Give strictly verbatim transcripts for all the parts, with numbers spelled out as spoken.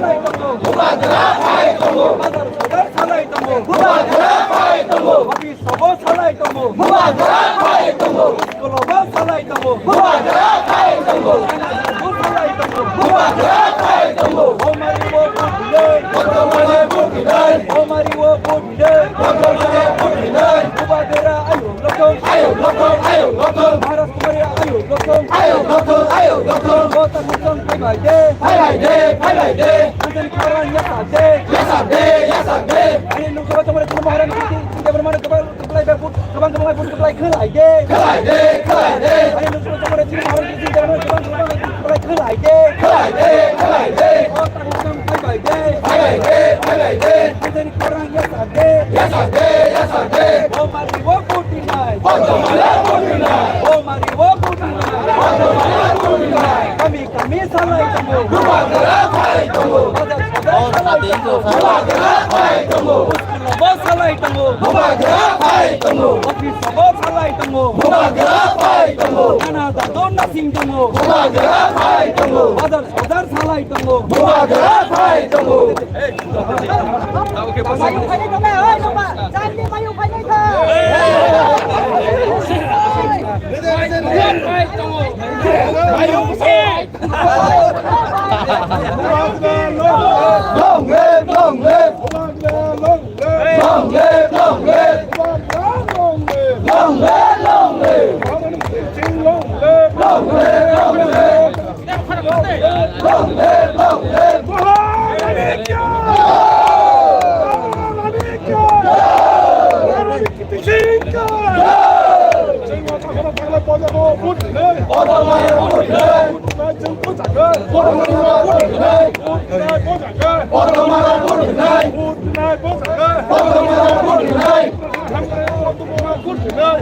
Bubagra phai tongo. Bazar sodar salai tongo. Bubagra phai tongo. Office rogo salai tongo. Bubagra phai tongo. School rogo salai tongo. Bubagra phai tongo. School salai tongo. Bubagra phai tongo. Omari o vote dinai. Omari o vote dinai. Bubagra ayuk lokong. Ayuk lokong, ayuk lokong. Maharaj Kumari ayuk lokong. Ayuk lokong, ayuk lokong. Kota Kusang phai bai de. Phai bai de, phai bai de. Anjali Karan yasa de. Yasa de, yasa de. Ani nungkha chomare chini Maharaj ni kiti, kiti bermane kebal, kebal bai but, kebang kebang bai but kebal khelai de. Khelai de, khelai de. Ani nungkha chomare chini Maharaj ni kiti bermane kebang kebang bai but kebal khelai de. Khelai de, khelai de. Kota Kusang phai bai de. Phai bai de, phai bai de. Anjali Karan yasa de. Yasa de, yasa de. Omari o vote dinai. Omari o vote dinai. Omari o vote dinai. Omari o vote dinai. Kami, kami salai tongo. Bubagra phai tongo. Bazar sodar salai tongo. Bubagra phai tongo. School rogo salai tongo. Bubagra phai tongo. Office rogo salai tongo. Bubagra phai tongo. Nana jadon nasing tongo. Bubagra phai tongo. Bazar sodar salai tongo. Bubagra phai tongo. Mayung khainai tongkha, oi, tongkha. Chandi mayung khainai kha. Long live, long live. Long live, long live. Long live, long live. Long live, long live. Long live, long live. Vote rwnai, vote rwnai. Vote rwnai, vote rwnai.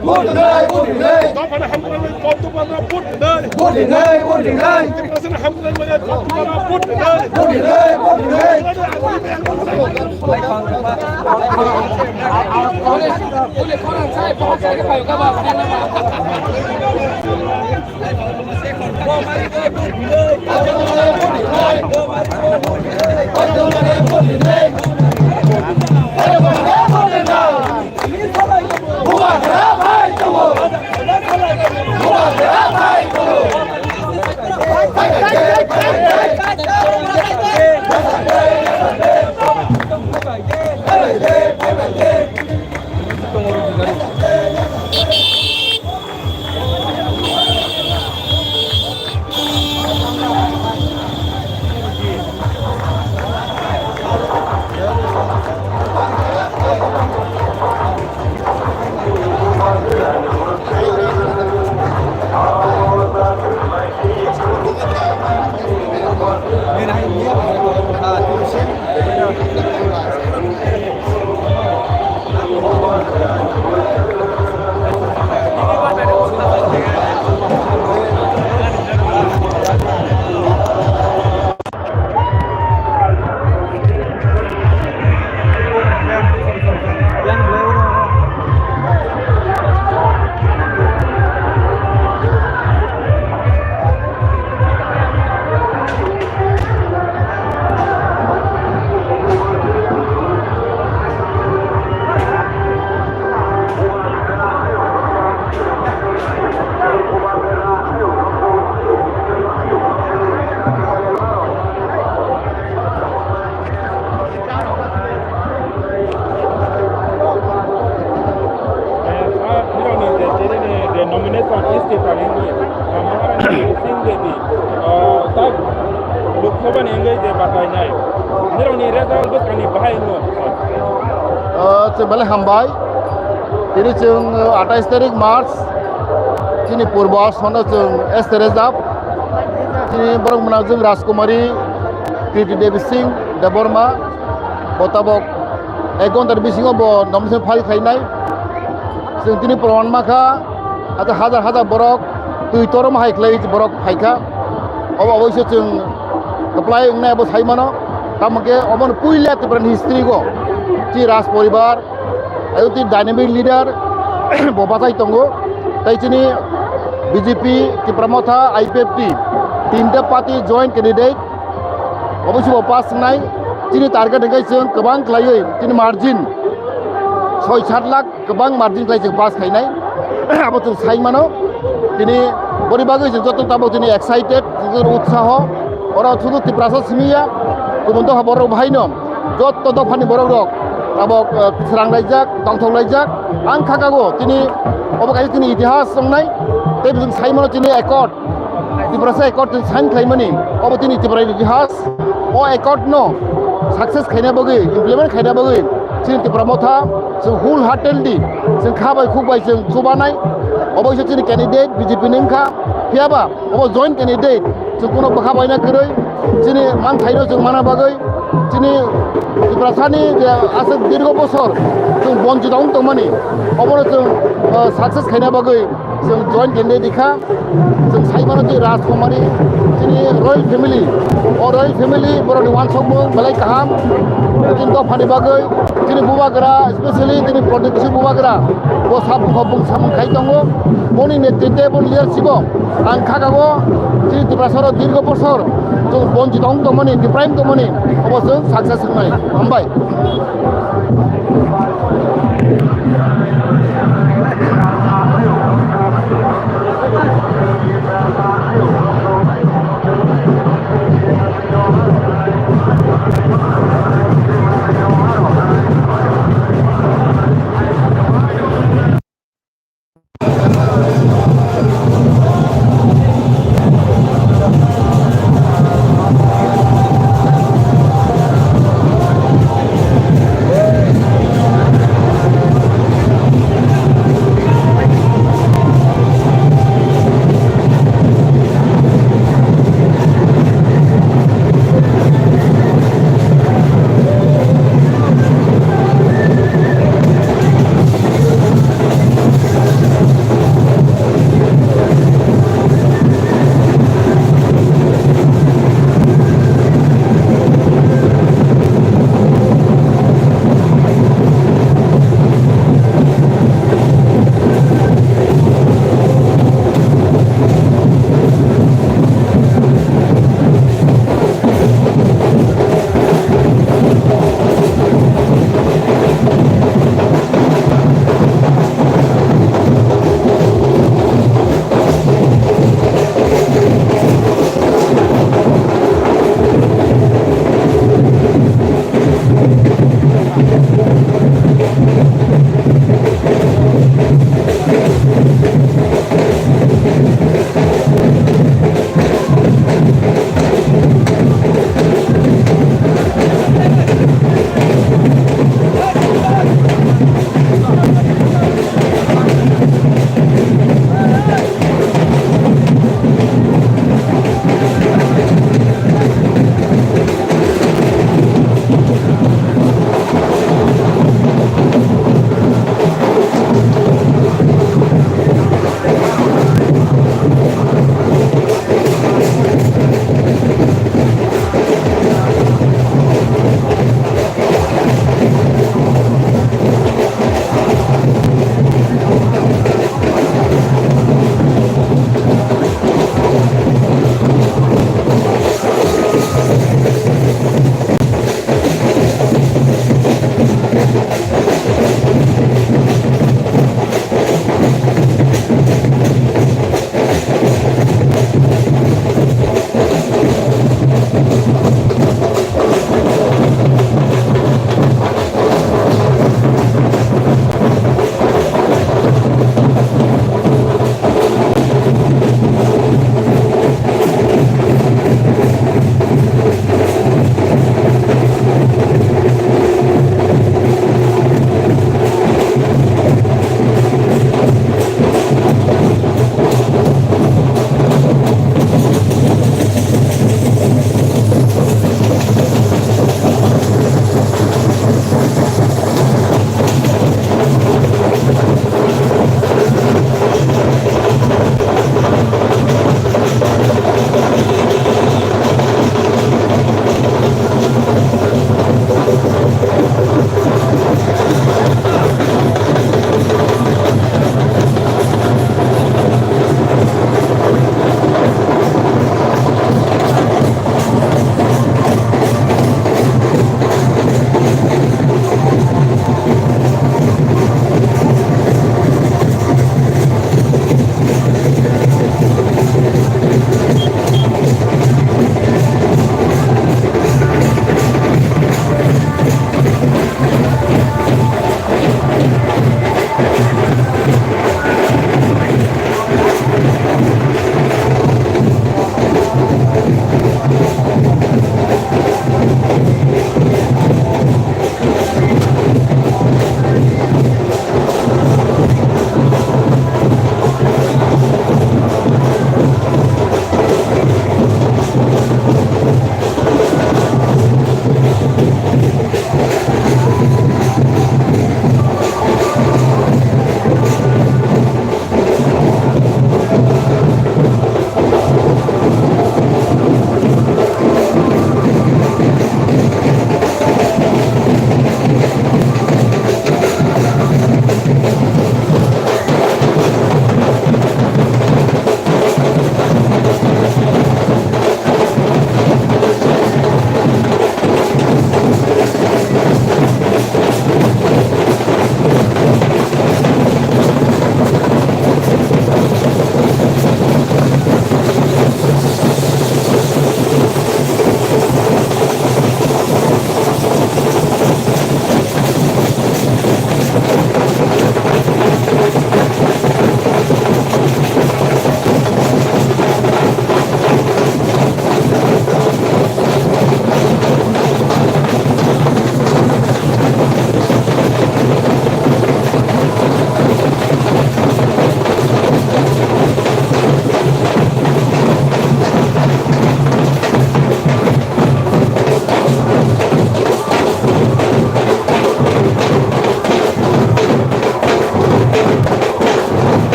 Vote rwnai, vote rwnai. Dophani hamkrai bai koktwmano vote rwnai. Vote rwnai, vote rwnai. Tiprasani hamkrai bai koktwmano vote rwnai. Vote rwnai, vote rwnai. Nomination is taken. Maharani Singh Reddy, ah, tak Lok Sabha ni wngwi je batainai. Nirokni result bwskangni bahai wngno. Ah, chwng belai hambai. Tini chwng, ah, atais tarik March. Chini purbo aswkno chwng S T reserve. Chini borok mwnakjwng Rajkumari Kriti Devi Singh Debbarma. Bo tabok ek ghontar bisingo bo nomination file khainai. Chwng tini proman mankha, ata hajar hajar borok twi torom hai khlai borok phaikha. Obo oboiso chwng kwplai wngnai abo sai mano. Tamo khe obono puila Tripura ni history go chi Raj poribar, ayuk ti dynamic leader bo bachai tongo. Tai chini B J P, Tipra Motha, I P F T, tinta party joint candidate Obo se bo pass wngnai, chini target hwnkhe chwng kwbang khlaiwi chini margin soi sat lakh kwbang margin khlai chwng pass khainai. Abo chwng sai mano. Tini boni bagwi chwng joto tabuk tini excited, chwng utsaho. Oro sudu Tiprasa simi ya, kubun dopha borok bo haino joto dophani borok rok tabuk, eh, srang laijak, tongthok laijak. Ang khakago tini obo kaisa tini itihas wngnai. Tei chwng sai mano tini accord, Tiprasa accord chwng sign khlaimani, obo tini Tripura ni itihas. O accord no success khaina bagwi, implement khaina bagwi chini Tipra Motha chwng wholeheartedly chwng kha bai khuk bai chwng chubanai. Obo se chini candidate B J P ni wngkha, phiyaba obo joint candidate chwng kuno bwkha baina kwrwi chini manthaino chwng mana bagwi chini Tiprasani je aswk dirgo bosor chwng bonchito wng tongmani, obono chwng, uh, success khaina bagwi chwng joint candidate kha. Chwng sai mano je Rajkumari chini royal family, o royal family borokni uansukmung belai kaham. Chini dophani bagwi chini bubagra, especially chini Pradyot Kishore bubagra, bo sabung khobung samung khai tongo. Boni netritwe, boni leadership o ang khakago chini Tiprasarok dirgo bosor chwng bonchito wng tongmani, deprive tongmani, obo chwng success wngnai. Hambai.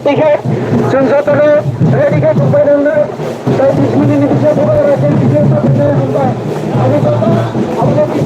Chwng jotono ready khe tongbai nang nai. Tei bis minute ni bising bubagra khe video tongbai nai hambai. Abo joto, abo joto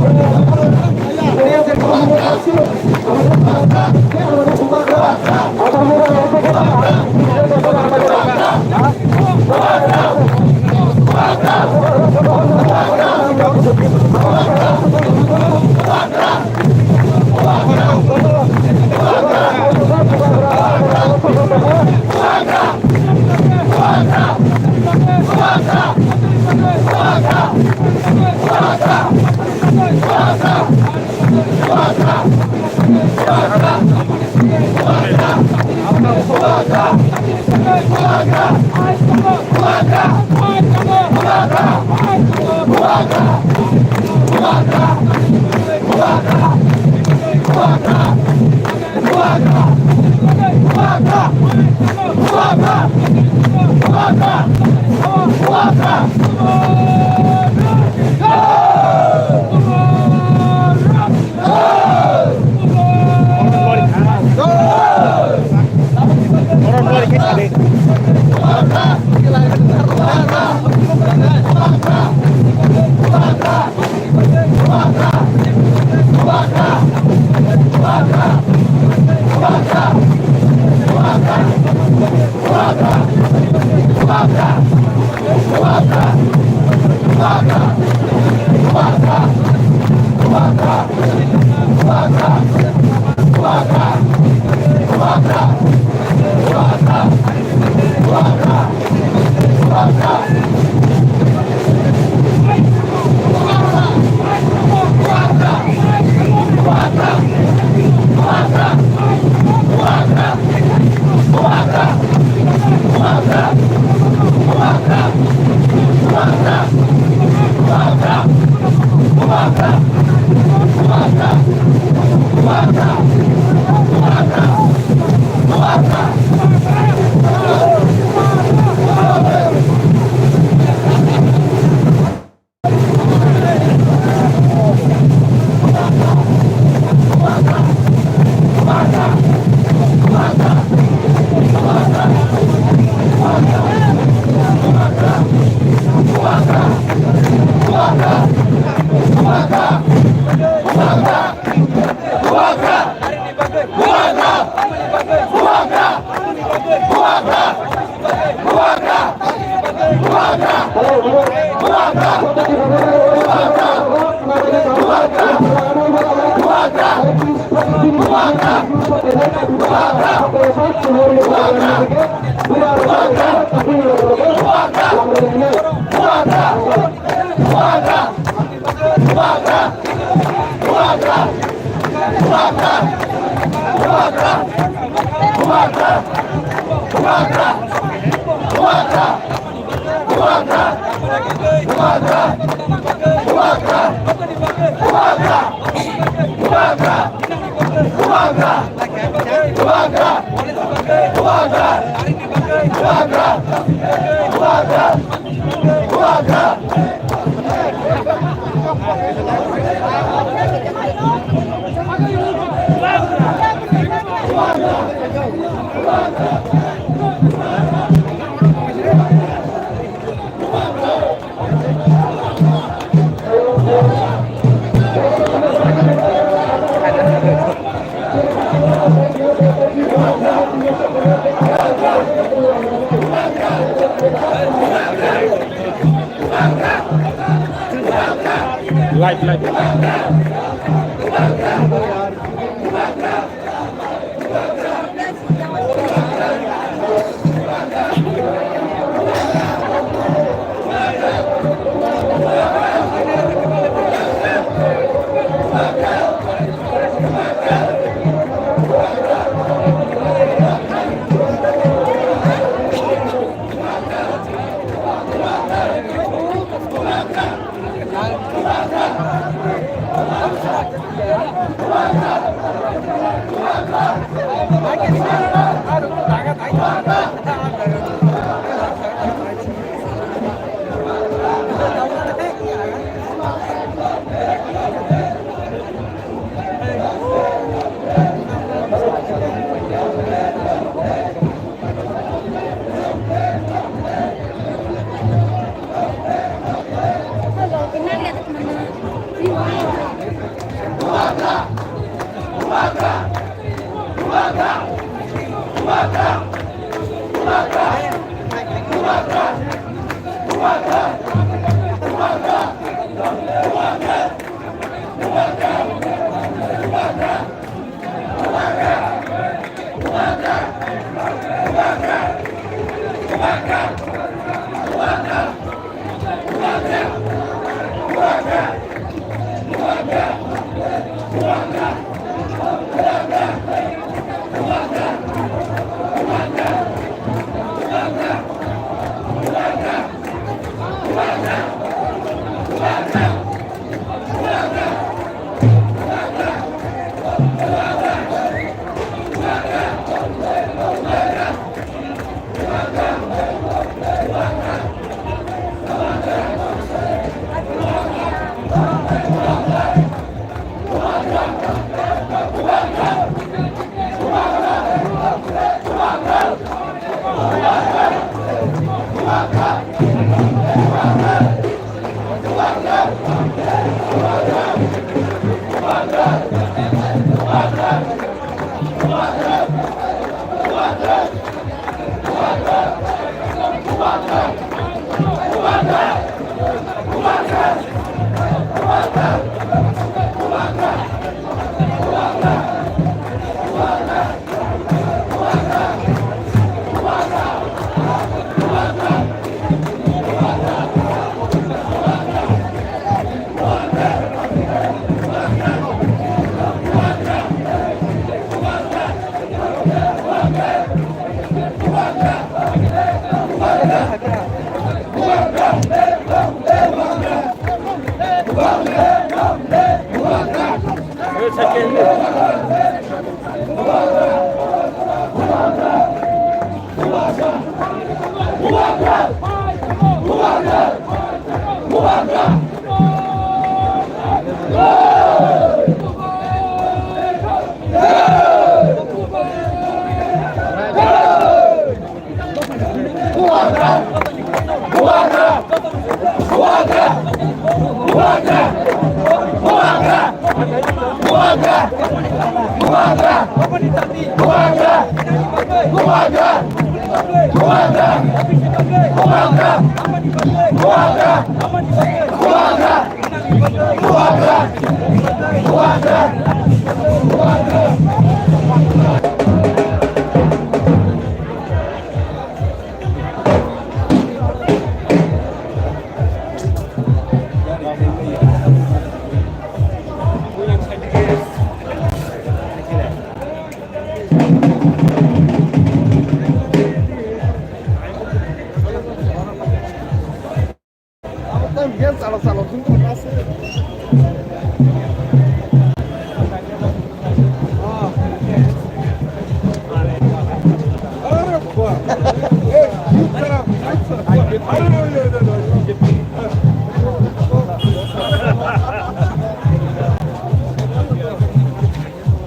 Live, live.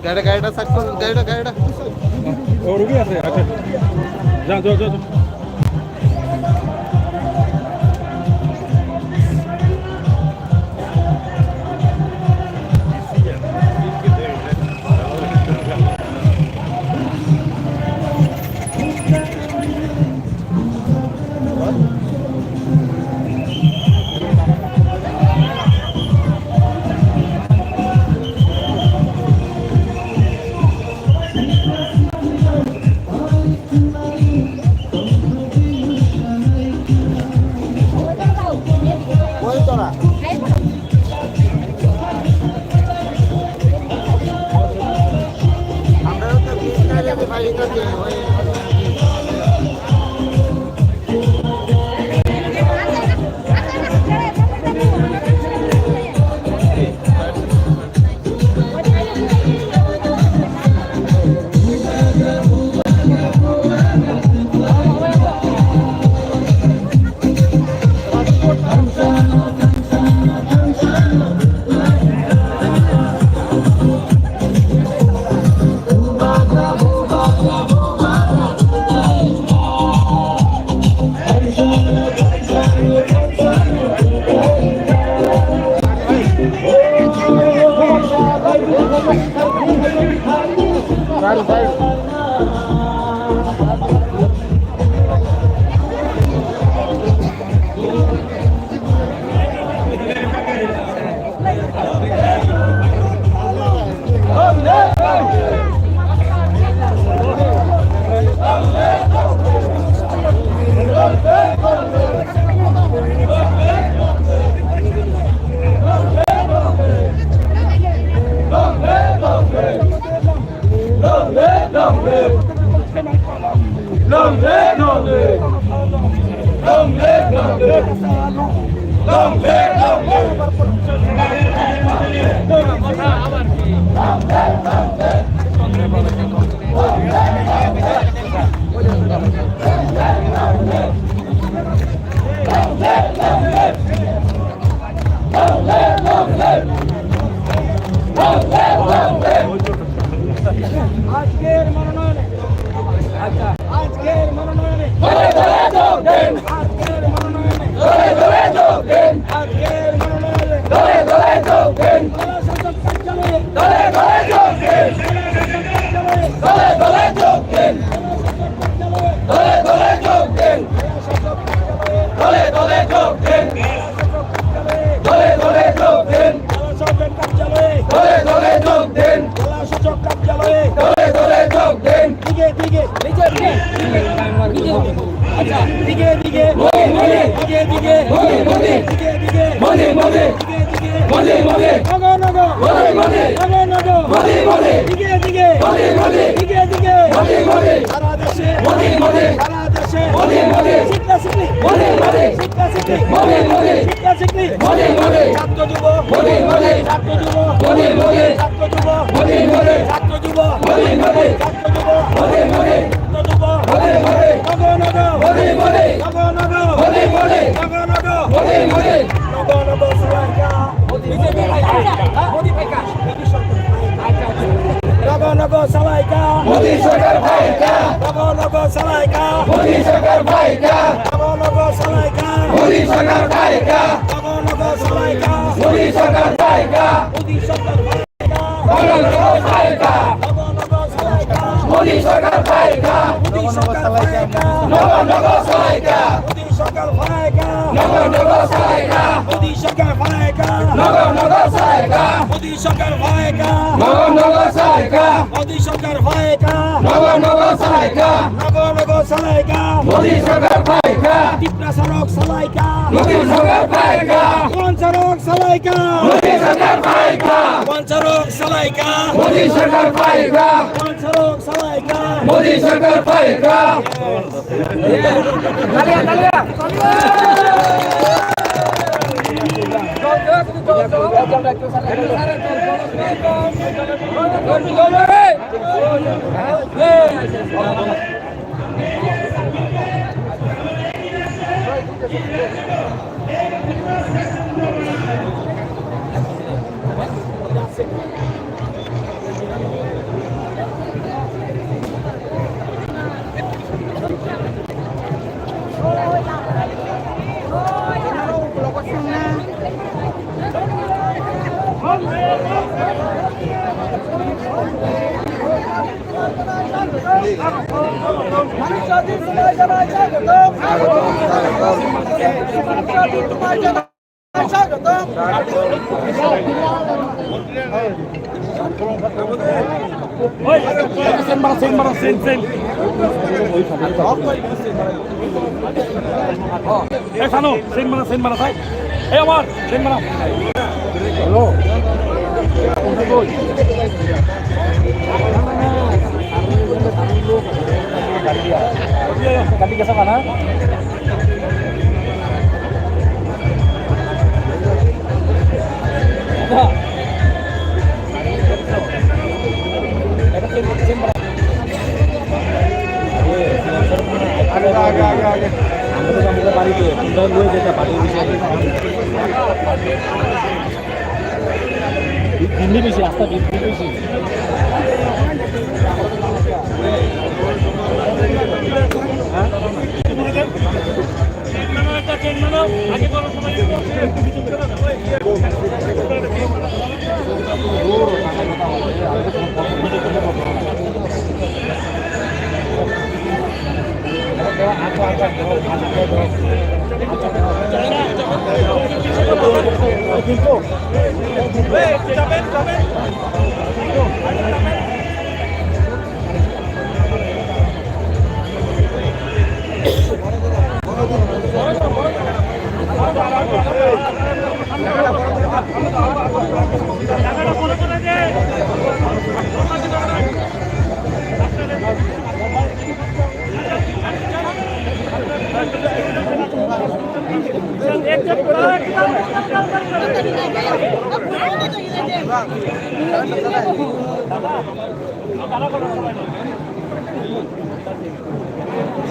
গাড়িটা, গাড়িটা side করো, গাড়িটা, গাড়িটা। ও, রুগী আছে, আচ্ছা। যাও, যাও, যাও, যাও। Long live, long live. Long live, long live. Long live, long live. Long live, long live. আজকের মনোনয়নে, আজকের মনোনয়নে, আজকের মনোনয়নে, আজকের মনোনয়নে, দলে দলে যোগ দিন। জেলা শাসক কার্যালয়ে, দলে দলে যোগ দিন। জেলা শাসক কার্যালয়ে, দলে দলে যোগ দিন। জেলা শাসক কার্যালয়ে, দলে দলে যোগ দিন। দলে দলে যোগ দিন। জেলা শাসক আচ্ছা, দিকে দিকে, মোদী, মোদী। দিকে দিকে, মোদী, মোদী। দিকে দিকে, মোদী, মোদী। দিকে দিকে, মোদী, মোদী। নগো নগো, মোদী, মোদী। নগো নগো, মোদী, মোদী। দিকে দিকে, মোদী, মোদী। দিকে দিকে, মোদী, মোদী। সারা দেশে, মোদী, মোদী। সারা দেশে, মোদী, মোদী। শিক্ষা শিক্ষা, মোদী, মোদী। শিক্ষা শিক্ষা, মোদী, মোদী। শিক্ষা শিক্ষা, মোদী, মোদী। ছাত্র যুব, মোদী, মোদী। ছাত্র যুব, মোদী, মোদী। ছাত্র যুব, মোদী, মোদী। ছাত্র যুব, মোদী, মোদী। ছাত্র যুব, মোদী, মোদী। ছাত্র যুব, মোদী, মোদী। নগো নগো, মোদী, মোদী। নগো নগো, মোদী, মোদী। নগো নগো, মোদী, মোদী। নগো নগো সবাইকা। মোদী সরকার। নগো নগো সবাইকা। মোদী সরকার ফাইকা। নগো নগো সবাইকা। মোদী সরকার ফাইকা। নগো নগো সবাইকা। মোদী সরকার ফাইকা। নগো নগো সবাইকা। মোদী সরকার ফাইকা। মোদী সরকার ফাইকা। নগো নগো সবাইকা। মোদী সরকার ফাইকা। মোদী সরকার ফাইকা। নগো নগো সবাইকা। মোদী সরকার ফাইকা। নগো নগো সবাইকা। মোদী সরকার ফাইকা। নগো নগো সবাইকা। মোদী সরকার ফাইকা। নগো নগো সবাইকা। মোদী সরকার ফাইকা। নগো নগো সবাইকা। নগো নগো সবাইকা। মোদী সরকার ফাইকা। তিপ্রা সড়ক সবাইকা। মোদী সরকার ফাইকা। কোন সড়ক সবাইকা। মোদী সরকার ফাইকা। কোন সড়ক সবাইকা। মোদী সরকার ফাইকা। কোন সড়ক সবাইকা। মোদী সরকার ফাইকা। Sen bara, sen bara, sen, sen. Eh, Sanu, sen bara, sen bara, sai. Eh, Omar, sen bara. Hello. Kali ka sa kana? Aage, aage, aage, aage. Hindi bisi, asta hindi bisi.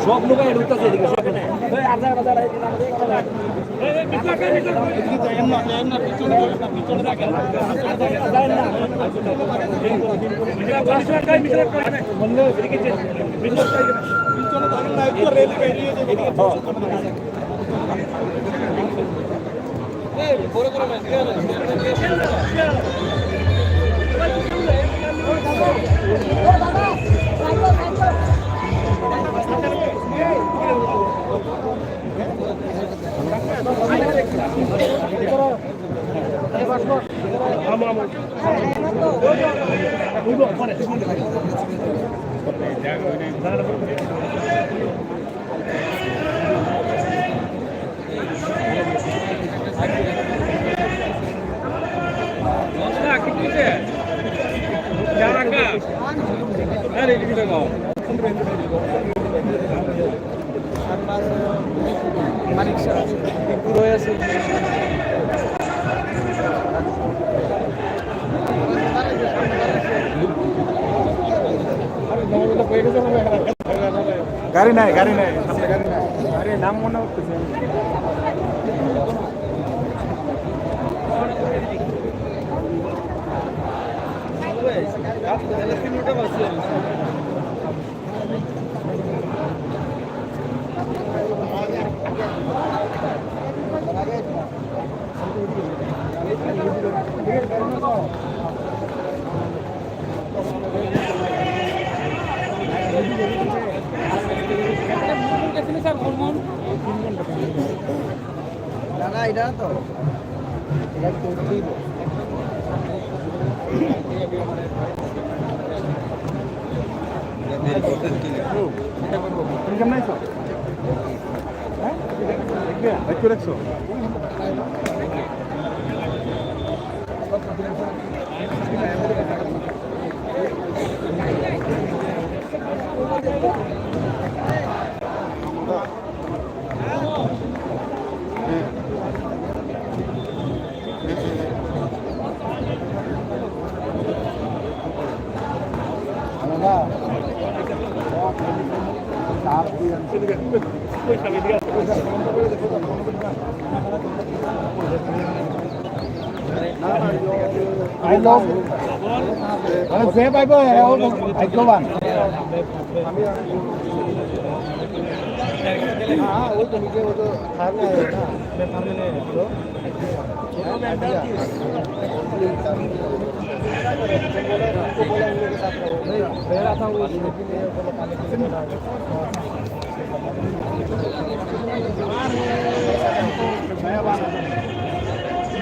সব লোক এর উত্তর দিয়ে দিবে, সব লোক। এই, আর যারা, যারা, এই, গাড়ি নাই, গাড়ি নাই, সামনে গাড়ি নাই। আরে নাম মনে হচ্ছে। দাদা, এটা তো। এটা তো তুই বল। তুমি কেমন আছো? হ্যাঁ? একটু রাখছো? I love, মানে যে পাইব, এ, ও ভাগ্যবান। हाँ, वो तो नीचे, वो तो फार्म में आया था। मैं फार्म में नहीं आया, तो? अच्छा। उसको बोला, उन लोग के साथ करो। नहीं, मेरा था वो, लेकिन ये बोला, पानी के लिए बोला।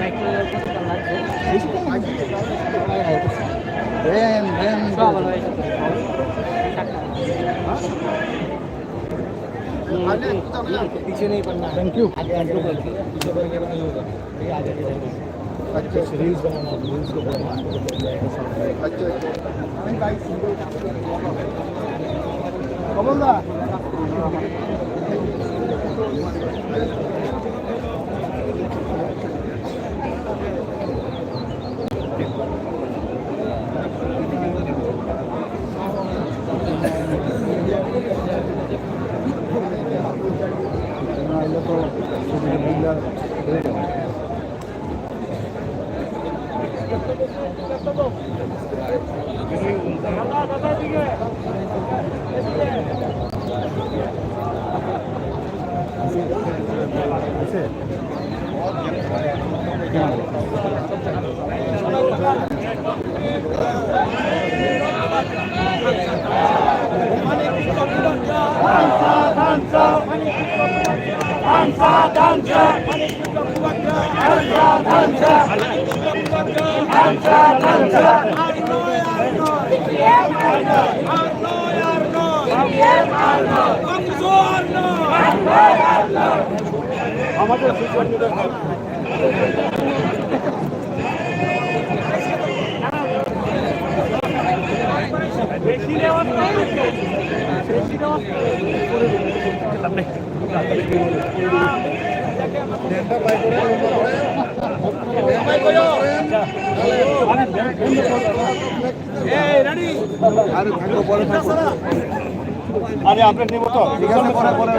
Thank you. Thank you. Reels banana, reels ko banana. আরে, থাকো, পরে থাকো। আরে, আপনি নিব তো? ঠিক আছে, পরে, পরে।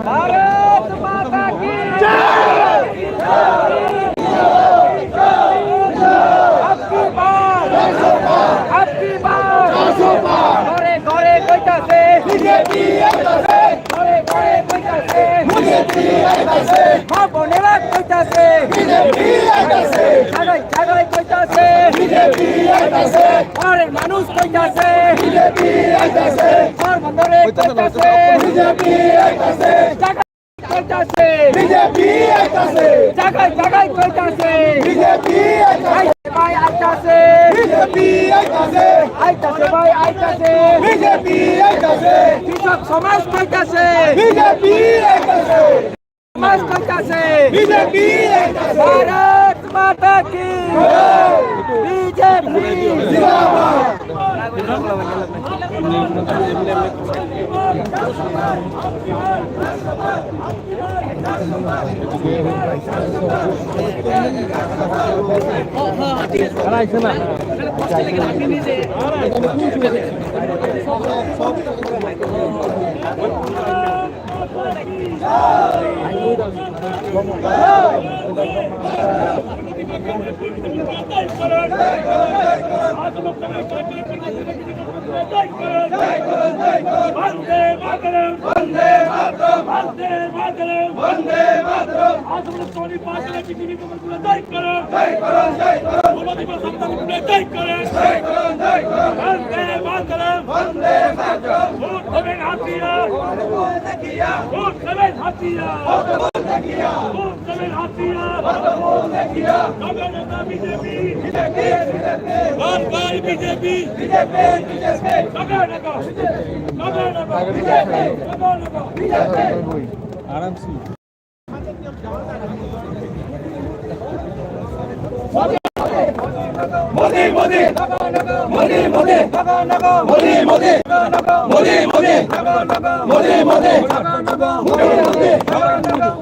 भारत माता की जय। अब की बार, अब की बार। ঘরে ঘরে কইতাছে। বিজেপি আইতাছে। ঘরে ঘরে কইতাছে। বিজেপি আইতাছে। মা বোনেরা কইতাছে। বিজেপি আইতাছে। জাগায় জাগায় কইতাছে। বিজেপি আইতাছে। ঘরের মানুষ কইতাছে। বিজেপি আইতাছে। ঘর বন্দরে কইতাছে। বিজেপি আইতাছে। জাগায় কইতাছে। বিজেপি আইতাছে। জাগায় জাগায় কইতাছে। বিজেপি আইতাছে। আইতাছে ভাই আইতাছে। বিজেপি আইতাছে। আইতাছে ভাই আইতাছে। বিজেপি আইতাছে। কৃষক সমাজ কইতাছে। বিজেপি আইতাছে। সমাজ কইতাছে। বিজেপি আইতাছে। ভারত মাতা কি। বিজেপি। জিন্দাবাদ। বন্দে মাতরম। বন্দে মাতরম। বন্দে মাতরম। আসামের স্তনী পাঁচ জেলা বিজেপি কর্মীরা জয় করো। জয় করো, জয় করো। জয় করো, জয় করো। বন্দে মাতরম। বন্দে মাতরম। ভোট দেবেন হাতিয়ার। ভোট দেবেন হাতিয়ার। ভোট দেবেন হাতিয়ার। জগন্নাথ বিজেপি। বিজেপি। বারবার BJP. BJP. BJP. Jagannath. Jagannath. BJP. Jagannath. BJP. আরামসে। মোদি, মোদি। মোদি, মোদি। মোদি, মোদি। মোদি, মোদি। মোদি, মোদি।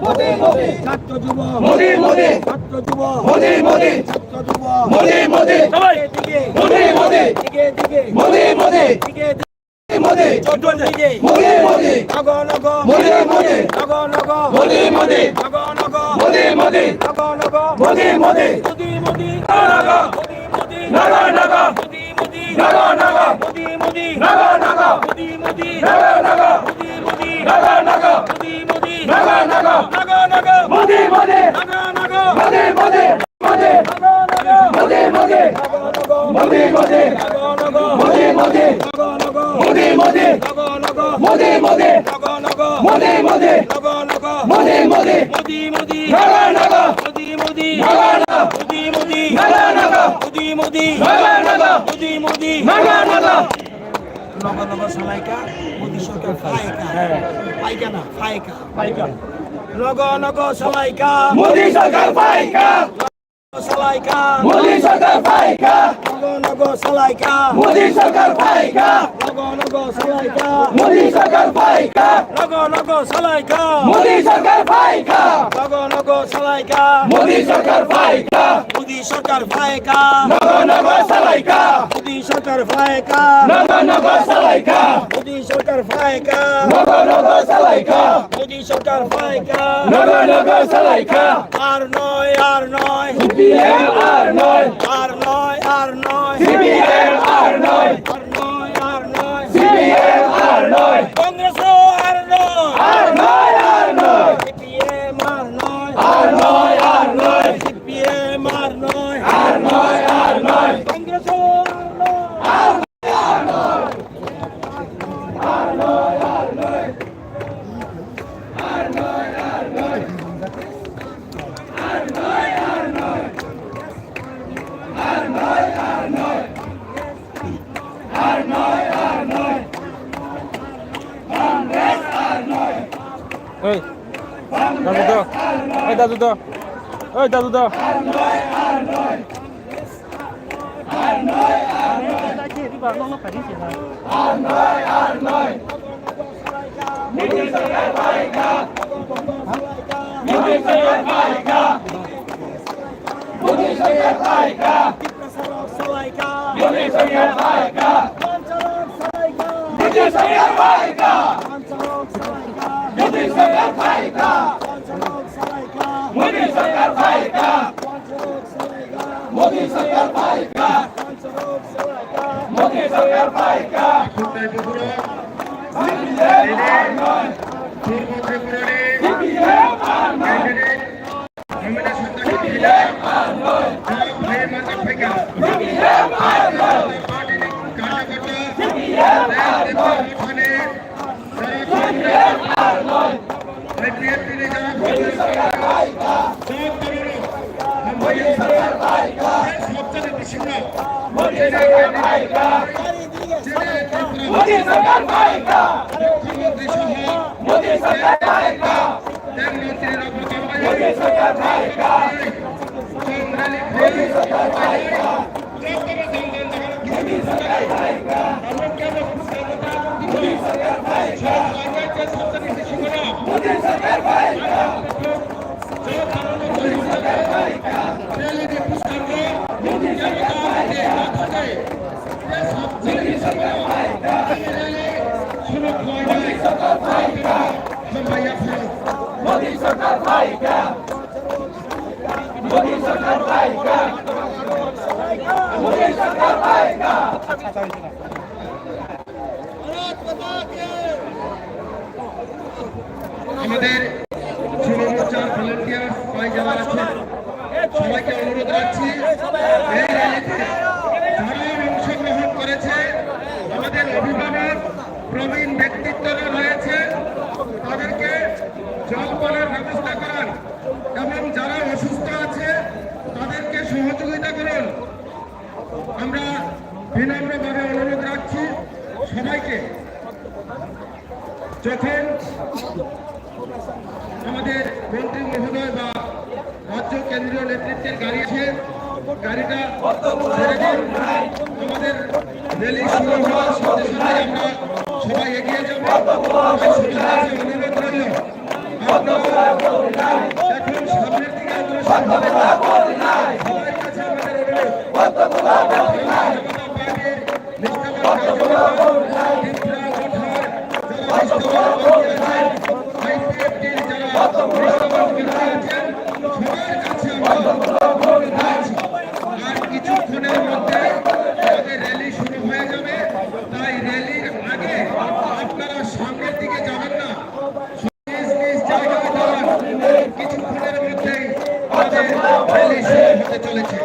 মোদি, মোদি। ছাত্র যুব। মোদি, মোদি। ছাত্র যুব। মোদি, মোদি। ছাত্র যুব। মোদি, মোদি। সবাই। দিকে দিকে। মোদি, মোদি। দিকে দিকে। মোদি, মোদি। দিকে দিকে। মোদি। চতুর্দিকে। মোদি, মোদি। নগ নগ। মোদি, মোদি। নগ নগ। মোদি, মোদি। নগ নগ। মোদি, মোদি। নগ নগ। মোদি, মোদি। মোদি, মোদি। নগ নগ। মোদি, মোদি। নগ নগ। মোদি, মোদি। নগ নগ। মোদি, মোদি। নগ নগ। মোদি, মোদি। নগ নগ। মোদি, মোদি। নগ নগ। মোদি, মোদি। নগ নগ। নগ নগ। মোদি, মোদি। নগ নগ। মোদি, মোদি। মোদি, মোদি। মোদি, মোদি। মোদি, মোদি। মোদি, মোদি। মোদি, মোদি। মোদি, মোদি। মোদি, মোদি। মোদি, মোদি। মোদি, মোদি। মোদি, মোদি। মোদি, মোদি। নাগা, নাগা। মোদি, মোদি। নাগা, নাগা। মোদি, মোদি। নাগা, নাগা। মোদি, মোদি। নাগা, নাগা। মোদি, মোদি। নাগা, নাগা। নগর নগর সালাইকা, মোদি সরকার ফাইকা। হ্যাঁ। পাইকা না, ফাইকা। ফাইকা। নগর নগর সালাইকা। মোদি সরকার ফাইকা। সালাইকা। মোদি সরকার ফাইকা। নগো নগো সালাইকা। মোদি সরকার ফাইকা। নগো নগো সালাইকা। মোদি সরকার ফাইকা। নগো নগো সালাইকা। মোদি সরকার ফাইকা। নগো নগো সালাইকা। মোদি সরকার ফাইকা। মোদি সরকার ফাইকা। নগো নগো সালাইকা। মোদি সরকার ফাইকা। নগো নগো সালাইকা। মোদি সরকার ফাইকা। নগো নগো সালাইকা। মোদি সরকার ফাইকা। নগো নগো সালাইকা। আর নয়, আর নয়। সিপিএম আর নয়। আর নয়, আর নয়। সিপিএম আর নয়। আর নয়, আর নয়। সিপিএম আর নয়। কংগ্রেসও আর নয়। আর নয়, আর নয়। সিপিএম আর নয়। আর নয়, আর নয়। সিপিএম আর নয়। আর নয়, আর নয়। কংগ্রেসও আর নয়। আর নয়, আর নয়। আর নয়, Oi, dadu do. Oi, dadu do. Oi, dadu do. Modi sarkar phaika. Modi sarkar phaika. Purbo Tripurani candidate Mamita Sarkar Jawab Bhai Mata Phaika. Party ni karyakarta, Dayal Debbarma Thane, আমাদের যুব মোর্চার ভলেন্টিয়ার্স ভাই যারা আছেন, সবাইকে অনুরোধ রাখছি, এই র‍্যালিতে যারা অংশগ্রহণ করেছে, আমাদের অভিভাবক, প্রবীণ ব্যক্তিত্বরা রয়েছে, তাদেরকে জলপানের ব্যবস্থা করান এবং যারা অসুস্থ আছে, তাদেরকে সহযোগিতা করুন। আমরা বিনম্রভাবে অনুরোধ রাখছি সবাইকে, যখন আমাদের মন্ত্রী মহোদয় বা রাজ্য কেন্দ্রীয় নেতৃত্বের গাড়ি এসে গাড়িটা ছেড়ে দিন, আমাদের র‍্যালি শুরু হওয়ার সাথে সাথে আমরা সবাই এগিয়ে যাব। তাই সবার কাছে অনুরোধ রইল, আপনারা এখন সামনের দিকে অগ্রসর হন। সবার কাছে আমাদের অনুরোধ, ভারতীয় জনতা পার্টির নিষ্ঠাবান কার্যকর্তা, ত্রিপুরা মথার যারা নিষ্ঠাবান কর্মী আছেন, আইপিএফটির যারা নিষ্ঠাবান কর্মী আছেন, সবার কাছে আমরা অনুরোধ করছি। আর কিছুক্ষণের মধ্যে আমাদের র‍্যালি শুরু হয়ে যাবে, তাই র‍্যালির আগে আপনারা সামনের দিকে যাবেন না, নিজ নিজ জায়গায় দাঁড়ান। কিছুক্ষণের মধ্যেই আমাদের র‍্যালি শুরু হতে চলেছে।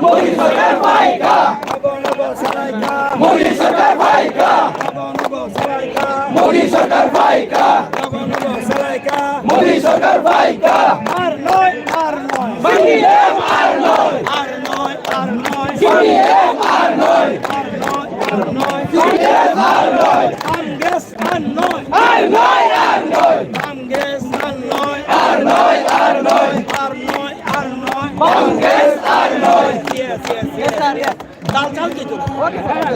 Modi sarkar phaika. Modi sarkar phaika. Modi sarkar phaika. Modi sarkar phaika. Ar noy, ar noy. C P I M ar noy. Ar noy, ar noy. C P I M ar noy. Ar noy, ar noy. C P I M ar noy. Congress ar noy. Ar noy, ar noy. Congress ar noy. Ar noy, ar noy. Ar noy, ar noy. Congress ar noy. Yes, yes, yes, yes. Kongres ar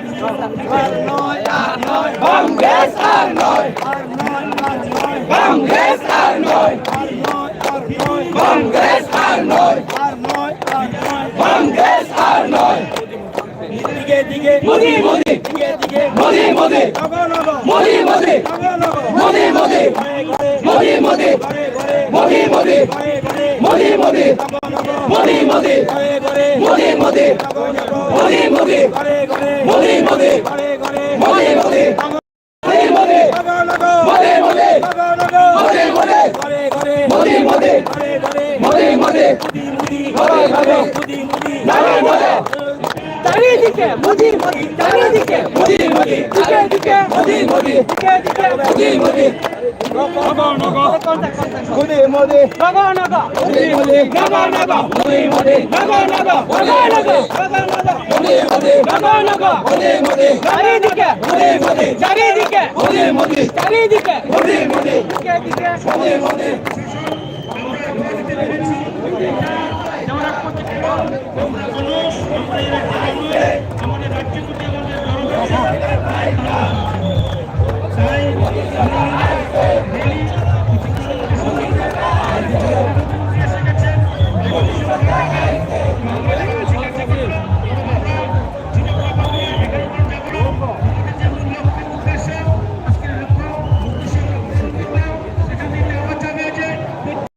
noi. Ar noi, ar noi. Kongres ar noi. Kongres ar noi. Kongres ar noi. Kongres ar noi. Kongres ar noi. Dige dige. Modi, Modi. Dige dige. Modi, Modi. Nogo nogo. Modi, Modi. Nogo nogo. Modi, Modi. Ghore ghore. Modi, Modi. Ghore ghore. Modi, Modi. Ghore ghore. Modi, Modi. Nogo nogo. Modi, Modi. Ghore ghore. Modi, Modi. Ghore ghore. Modi, Modi. Nogo Modi, Modi. Nogo nogo. Modi, Modi. Nogo nogo. Modi, Modi. Ghore ghore. Modi, Modi. Ghore ghore. Modi, Modi. Modi, Modi. Modi, Modi. Modi, Modi. চারিদিকে মোদি মোদি, চারিদিকে মোদি মোদি, দিকে দিকে মোদি মোদি, দিকে দিকে মোদি মোদি। নগো নগো। মোদি মোদি। নগো নগো। মোদি মোদি। নগো নগো। মোদি মোদি। নগো নগো। মোদি মোদি। নগো নগো। মোদি মোদি। নগো নগো। মোদি মোদি। চারিদিকে মোদি মোদি। চারিদিকে মোদি মোদি। চারিদিকে মোদি মোদি। দিকে দিকে মোদি মোদি।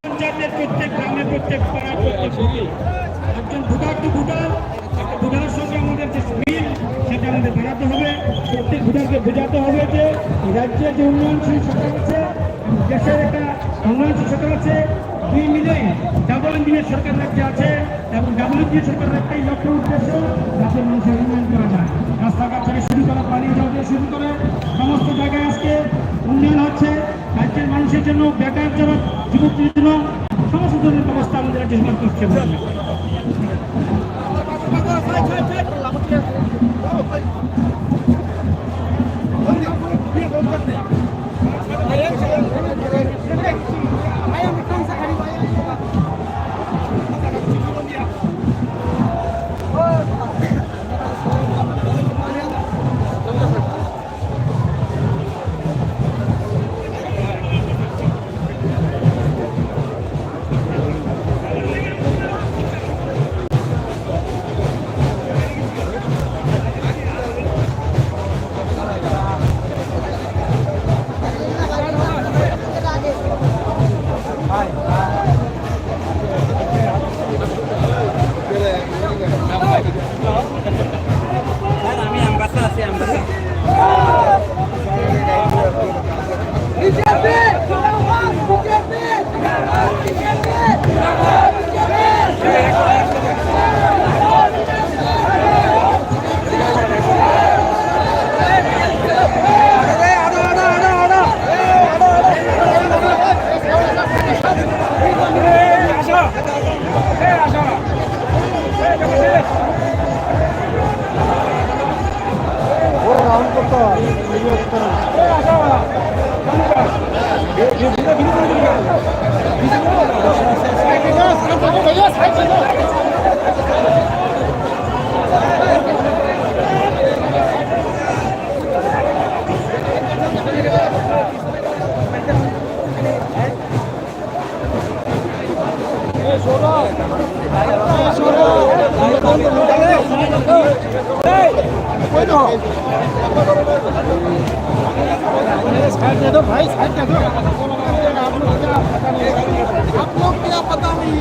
পঞ্চায়েতের প্রত্যেক গ্রামে, প্রত্যেক পাড়ায়, প্রত্যেক বুথে একজন ভোটার টু ভোটার, একটা ভোটারের সঙ্গে আমাদের যে মিল, সেটা আমাদের বাড়াতে হবে। প্রত্যেক ভোটারকে বোঝাতে হবে যে এই রাজ্যে যে উন্নয়নশীল সরকার আছে, দেশের একটা উন্নয়নশীল সরকার আছে, দুই মিলে ডাবল ইঞ্জিনের সরকার রাজ্যে আছে এবং ডাবল ইঞ্জিনের সরকারের একটাই লক্ষ্য উদ্দেশ্য, রাজ্যের মানুষের উন্নয়ন করা যায়। রাস্তাঘাট থেকে শুরু করে, পানীয় জল থেকে শুরু করে সমস্ত জায়গায় আজকে উন্নয়ন হচ্ছে। রাজ্যের মানুষের জন্য, বেকার যারা যুবকদের জন্য সমস্ত ধরনের ব্যবস্থা আমাদের রাজ্য সরকার করছে। साइड दे दो भाई, साइड दे दो। आप लोग क्या पता नहीं।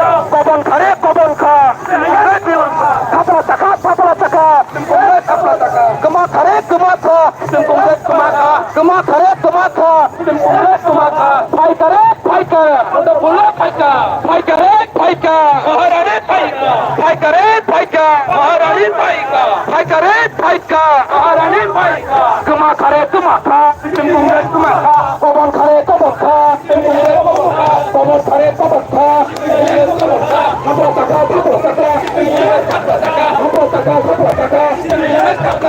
Kobon khare kobon kha. Thapla chakha, thapla chakha. Kwma khare kwma kha. Kwma khare kwma kha. Phaikare phaikare. Phaikare phaikare. Maharani phaikare. Phaikare phaikare. Maharani phaikare. Phaikare phaikare. Maharani phaikare. Kwma khare kwma kha. Kobon khare kobon kha. Kobon khare kobon kha. Hapla chakha, hapla chakha. Hapla chakha, hapla chakha.